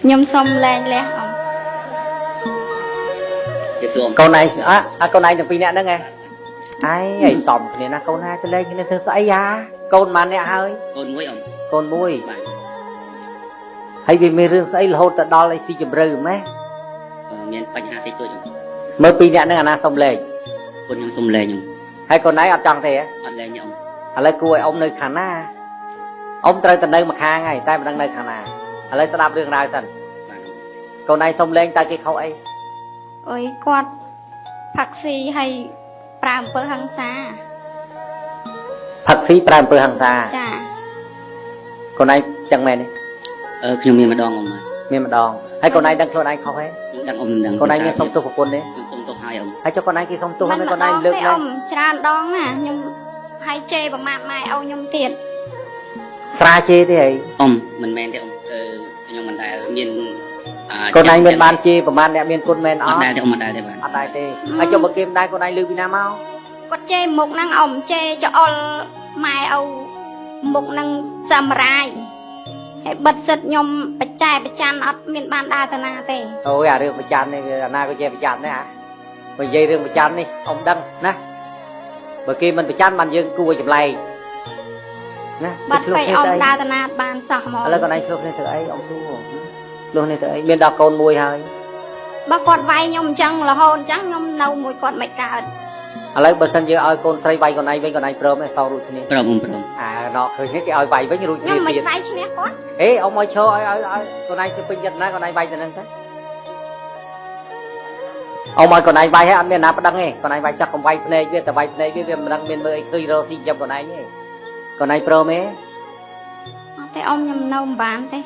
ខ្ញុំសុំលែងលះអ៊ំ ជិបសួរអ៊ំ កូនឯងអអាកូនឯងទាំងពីរនាក់ហ្នឹងឯងឯងឲ្យសំគ្នាណាកូនណាទៅលេងគ្នាធ្វើស្អីយ៉ាកូនម៉ានអ្នកហើយ កូនមួយអ៊ំ កូនមួយ បាទ ហើយវាមានរឿងស្អីរហូតទៅដល់អីស៊ីជម្រៅម៉េះ មានបញ្ហាតិចតួចអ៊ំ មើលពីរនាក់ហ្នឹងអាណាសុំលេង កូនខ្ញុំសុំលែងអ៊ំ ហើយកូនឯងអត់ចង់ទេហ៎ អត់លែងទេអ៊ំ ឥឡូវគួរឲ្យអ៊ំនៅខាងណាអ៊ំត្រូវតែនៅម្ខាងហើយតែមិនដឹងនៅខាងណាឥឡូវស្ដាប់រឿងរ៉ាវសិន បាទ កូនឯងសុំលេងតើគេខុសអី អុយគាត់ផឹកស៊ីហើយប្រើអំពើហិង្សា ផឹកស៊ីប្រើអំពើហិង្សា ចា កូនឯងចឹងមែនទេ អឺខ្ញុំមានម្ដងអ៊ំបាទ មានម្ដងហើយកូនឯងដឹងខ្លួនឯងខុសទេ ខ្ញុំដឹងអ៊ំមិនដឹង កូនឯងមានសុំទោសប្រពន្ធទេ ខ្ញុំសុំទោសហើយអ៊ំ ហើយចុះកូនឯងគេសុំទោស មិន ហើយកូនឯ ម្ដង ងលើកឡើង ទេអ៊ំច្រើនដងណាខ្ញុំហើយជេរប្រមាថម៉ែឪខ្ញុំទៀត ស្រាជេរទេហី អ៊ំមិនមែនទេអ៊ំអឺខ្ញុំមិនដែលមានអា កូនឯងមានបានជេរប្រមាណអ្នកមានគុណមែនអត់ អត់ដែលទេអ៊ំអត់ដែលទេបាទ អត់ដែរទេហើយចុះបើគេមិនដែរកូនឯងលើពីណាមក គាត់ជេរមុខហ្នឹងអ៊ំជេរចអុលម៉ែឪមុខហ្នឹងសាមរាយហើយបិទសិតខ្ញុំបច្ចែបច្ចាន់អត់មានបានដើរទៅណាទេ អូយអារឿងប្រច័ននេះវាអាណាក៏ចេះប្រច័នដែរអាបើនិយាយរឿងប្រច័ននេះអ៊ំដឹងណាបើគេមិនប្រច័នបានយើងគួរឲ្យចម្លែកណា បាត់ ឆ្លោះ ពេកអ៊ំ គ្នាទៅអី ដើរទៅណាបានសោះហ្មង ឥឡូវកូនឯងឆ្លោះគ្នាធ្វើអីអ៊ំសួរឆ្លោះគ្នាធ្វើអីមានដល់កូនមួយហើយ បើគាត់វាយខ្ញុំអញ្ចឹងរហូតអញ្ចឹងខ្ញុំនៅមួយគាត់មិនកើត ឥឡូវបើសិនយើងឲ្យកូនស្រីវាយកូនឯងវិញកូនឯងព្រមទេសងរួចគ្នា ព្រមអ៊ំព្រម អាណកឃើញគេឲ្យវាយវិញរួច ខ្ញុំមិន គ្នាទៀត វាយឈ្នះគាត់ ហេអ៊ំឲ្យឈរឲ្យឲ្យឲ្យកូនឯងទៅពេញចិត្តណាកូនឯងវាយទៅនឹងទៅអ៊ំឲ្យកូនឯងវាយហើយអត់មានណាប្តឹងទេកូនឯងវាយចាស់កុំវាយភ្នែកវាតែវាយភ្នែកវាវាមិនដឹងមានមើលអីឃើញរកស៊ីចាំកូនឯងទេកូនឯងព្រមទេ អត់ទេអ៊ំខ្ញុំនៅមិនបានទេ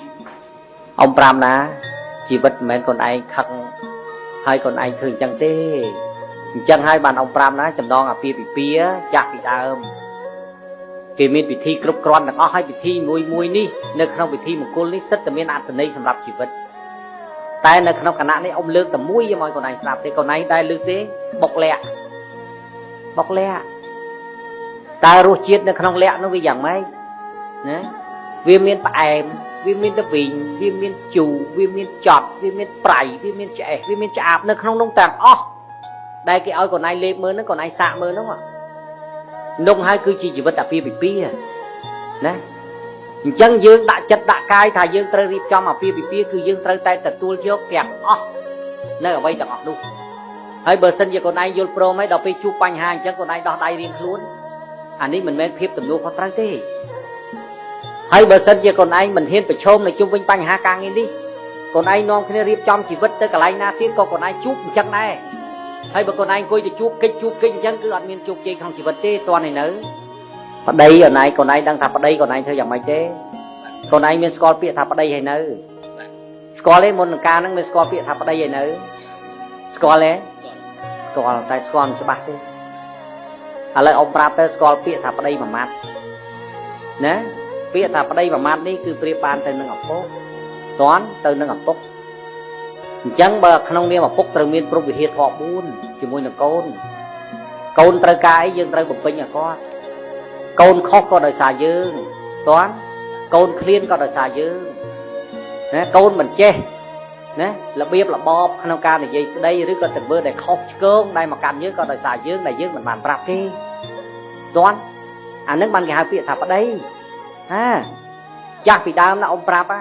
អ៊ំប្រាំណាជីវិតមិនមែនកូនឯងខឹងហើយកូនឯងឃើញអញ្ចឹងទេអញ្ចឹងហើយបានអ៊ំប្រាំណាចំណងអាពាហ៍ពិពាហ៍ចាស់ពីដើមគេមានពិធីគ្រប់គ្រាន់ទាំងអស់ហើយពិធីមួយមួយនេះនៅក្នុងពិធីមង្គលនេះសិតតែមានអត្ថន័យសម្រាប់ជីវិតតែនៅក្នុងគណៈនេះអ៊ំលើកតែមួយយកមកឲ្យកូនឯងស្ដាប់ទេកូនឯងដែលលើកទេបុកលាក់បុកលាក់តើរសជាតិនៅក្នុងលាក់នោះវាយ៉ាងម៉េចណាវាមានផ្អែមវាមានតវីងវាមានជូរវាមានចត់វាមានប្រៃវាមានឆ្អេះវាមានឆ្អាបនៅក្នុងនោះទាំងអស់ដែលគេឲ្យកូនឯងលេបមើលហ្នឹងកូនឯងសាកមើលហ្នឹងនោះហើយគឺជាជីវិតអាពាហ៍ពិពាហ៍ណាអញ្ចឹងយើងដាក់ចិត្តដាក់កាយថាយើងត្រូវរៀបចំអាពាហ៍ពិពាហ៍គឺយើងត្រូវតែទទួលយកទាំងអស់នៅអ្វីទាំងអស់នោះហើយបើសិនជាកូនឯងយល់ព្រមហើយដល់ពេលជួបបញ្ហាអញ្ចឹងកូនឯងដោះដៃរៀងខ្លួនអានេះមិនមែនភាពទំនួលខុសត្រូវទេហើយបើសិនជាកូនឯងមិនហ៊ានប្រឈមនៅជុំវិញបញ្ហាការងារនេះកូនឯងនាំគ្នារៀបចំជីវិតទៅកន្លែងណាទៀតក៏កូនឯងជួបអញ្ចឹងដែរហើយបើកូនឯងអង្គុយទៅជួបកិច្ចជួបកិច្ចអញ្ចឹងគឺអត់មានជោគជ័យក្នុងជីវិតទេតើនេះនៅប្តីអូនឯងកូនឯងដឹងថាប្តីកូនឯងធ្វើយ៉ាងម៉េចទេកូនឯងមានស្គាល់ពាក្យថាប្តីហើយនៅស្គាល់ទេមុននឹងការហ្នឹងមានស្គាល់ពាក្យថាប្តីហើយនៅស្គាល់ទេស្គាល់តែស្គាល់មិនច្បាស់ទេឥឡូវអ៊ំប្រាប់ទៅស្គាល់ពាក្យថាប្តីមួយម៉ាត់ណាពាក្យថាប្តីមួយម៉ាត់នេះគឺប្រៀបបានទៅនឹងឪពុកតន់ទៅនឹងឪពុកអញ្ចឹងបើក្នុងនាមឪពុកត្រូវមានព្រមវិហារធម៌4ជាមួយនឹងកូនកូនត្រូវការអីយើងត្រូវបំពេញឲ្យគាត់កូនខុសក៏ដោយសារយើងតន់កូនឃ្លានក៏ដោយសារយើងណាកូនមិនចេះណារបៀបរបបក្នុងការនិយាយស្ដីឬក៏ទង្វើដែលខុសឆ្គងដែលមកកាន់យើងក៏ដោយសារយើងដែលយើងមិនបានប្រាប់ទេតន់អានឹងបានគេហៅពាក្យថាប្តីហាចាស់ពីដើមណាអ៊ំប្រាប់ណា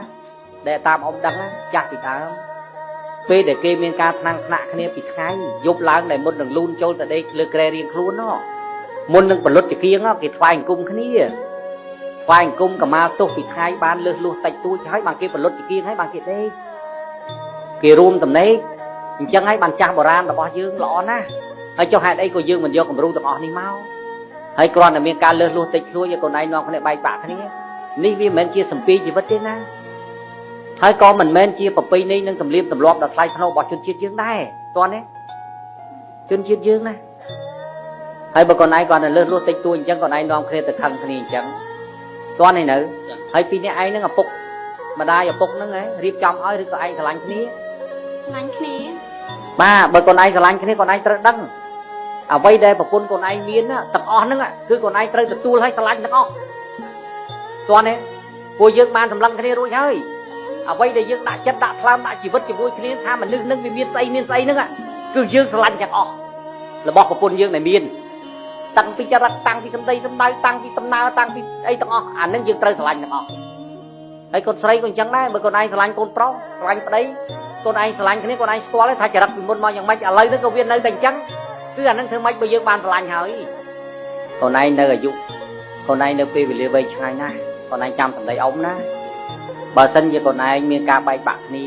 ដែលតាមអ៊ំដឹងណាចាស់ពីដើមពេលដែលគេមានការថ្នាំងថ្នាក់គ្នាពីថ្ងៃយប់ឡើងដែលមុននឹងលូនចូលទៅដេកលើក្រែរៀងខ្លួនណោះមុននឹងបលុតចង្គៀងគេថ្វាយអង្គមគ្នាថ្វាយអង្គមកម្មាទោសពីថ្ងៃបានលើសលួសតិចតួចហើយបានគេបលុតចង្គៀងហើយបានគេដេកគេរួមតំណេកអញ្ចឹងហើយបានចាស់បុរាណរបស់យើងល្អណាស់ហើយចុះហេតុអីក៏យើងមិនយកគំរូទាំងអស់នេះមកហើយគ្រាន់តែមានការលើសលួសតិចតួចឲ្យកូនឯងនាំគ្នាបែកបាក់គ្នានេះវាមិនមែនជាសម្ពាធជីវិតទេណាហើយក៏មិនមែនជាប្រពៃណីនិងទំនៀមទម្លាប់ដ៏ថ្លៃថ្នូររបស់ជនជាតិយើងដែរតើនេះជនជាតិយើងណាហើយបើកូនឯងគាត់តែលើសលួសតិចតួចអញ្ចឹងកូនឯងនាំគ្នាទៅខឹងគ្នាអញ្ចឹងតើនេះនៅហើយពីនេះឯងហ្នឹងឪពុកម្ដាយឪពុកហ្នឹងហ៎រៀបចំឲ្យឬក៏ឯងស្រឡាញ់គ្នា ស្រឡាញ់គ្នា បាទបើកូនឯងស្រឡាញ់គ្នាកូនឯងត្រូវដឹងអ្វីដែលប្រពន្ធកូនឯងមានទាំងអស់ហ្នឹងគឺកូនឯងត្រូវទទួលឲ្យស្រឡាញ់ទាំងអស់តើនេះពួកយើងបានសម្លឹងគ្នារួចហើយ អ្វីដែលយើងដាក់ចិត្តដាក់ថ្លើមដាក់ជីវិតជាមួយគ្នាថាមនុស្សនឹងវាមានស្អីមានស្អីហ្នឹងគឺយើងស្រឡាញ់ទាំងអស់របស់ប្រពន្ធយើងដែលមានតាំងពីចរិតតាំងពីសម្ដីសម្ដៅតាំងពីដំណើរតាំងពីអីទាំងអស់អាហ្នឹងយើងត្រូវស្រឡាញ់ទាំងអស់ហើយកូនស្រីក៏អញ្ចឹងដែរបើកូនឯងស្រឡាញ់កូនប្រុសស្រឡាញ់ប្តីកូនឯងស្រឡាញ់គ្នាកូនឯងស្គាល់ថាចរិតពីមុនមកយ៉ាងម៉េចឥឡូវហ្នឹងក៏វានៅតែអញ្ចឹងគឺអាហ្នឹងធ្វើម៉េចបើយើងបានស្រឡាញ់ហើយកូនឯងនៅអាយុកូនឯងនៅពេលវេលាវែងឆ្ងាយណាស់កូនឯងចាំសម្ដីអ៊ំណាបើសិនជាកូនឯងមានការបែកបាក់គ្នា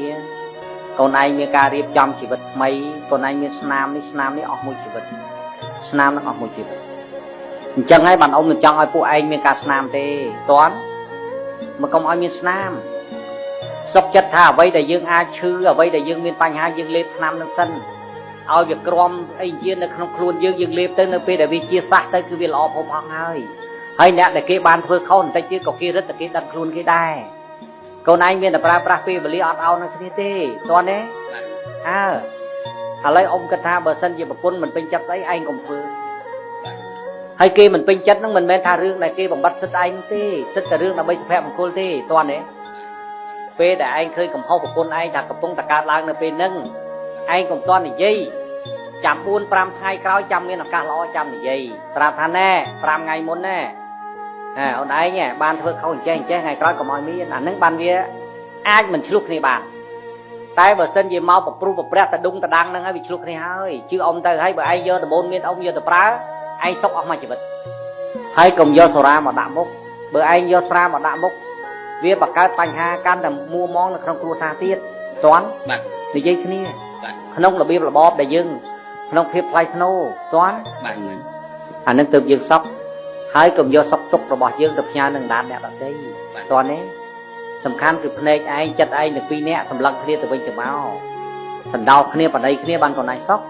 កូនឯងមានការរៀបចំជីវិតថ្មីកូនឯងមានស្នាមនេះស្នាមនេះអស់មួយជីវិតស្នាមនឹងអស់មួយជីវិតអញ្ចឹងហើយបានអ៊ំមិនចង់ឲ្យពួកឯងមានការស្នាមទេតន់មកកុំឲ្យមានស្នាមសុខចិត្តថាអ្វីដែលយើងអាចឈឺអ្វីដែលយើងមានបញ្ហាយើងលេបថ្នាំនឹងសិនឲ្យវាក្រំអីជានៅក្នុងខ្លួនយើងយើងលេបទៅនៅពេលដែលវាជាសះទៅគឺវាល្អផូរផង់ហើយហើយអ្នកដែលគេបានធ្វើខុសបន្តិចទៀតក៏គេរឹតតែគេដឹងខ្លួនគេដែរកូនឯងមានតែប្រើប្រាស់ពេលវេលាអត់អោននឹងគ្នាទេតន់ទេ បាទ អើឥឡូវអ៊ំគិតថាបើសិនជាប្រពន្ធមិនពេញចិត្តស្អីឯងកុំធ្វើ បាទ ហើយគេមិនពេញចិត្តហ្នឹងមិនមែនថារឿងដែលគេបំបត្តិសិទ្ធិឯងទេសិទ្ធិតែរឿងដើម្បីសុភមង្គលទេតន់ទេពេលដែលឯងឃើញកំហុសប្រពន្ធឯងថាកំពុងតែកើតឡើងនៅពេលហ្នឹងឯងកុំតន់និយាយចាំ4 5ថ្ងៃក្រោយចាំមានឱកាសល្អចាំនិយាយប្រាប់ថាណែ5ថ្ងៃមុនណែអើអូនឯងបានធ្វើខុសអញ្ចេះអញ្ចេះថ្ងៃក្រោយកុំឲ្យមានអាហ្នឹងបានវាអាចមិនឆ្លោះគ្នាបានតែបើសិនជាមកប្រព្រុសប្រព្រះតដុងតដាងហ្នឹងហើយវាឆ្លោះគ្នាហើយជឿអ៊ំទៅហើយបើឯងយកដំបូនមានអ៊ំយកទៅប្រើឯងសុកអស់មួយជីវិតហើយកុំយកសូរ៉ាមកដាក់មុខបើឯងយកស្រាមកដាក់មុខវាបង្កើតបញ្ហាកាន់តែមួម៉ងនៅក្នុងគ្រួសារទៀតតន់ បាទ និយាយគ្នា បាទ ក្នុងរបៀបរបបដែលយើងក្នុងភាពថ្លៃថ្នូរតន់ បាទហ្នឹង អានឹងទៅយើងសក់ហើយកុំយកសក់ទុករបស់យើងទៅផ្ញើនឹងដានអ្នកដទៃតន់ទេសំខាន់គឺភ្នែកឯងចិត្តឯងទាំងពីរនាក់សម្លឹងគ្នាទៅវិញទៅមកសណ្ដោគ្នាបដិគ្នាបានកូនឯងសក់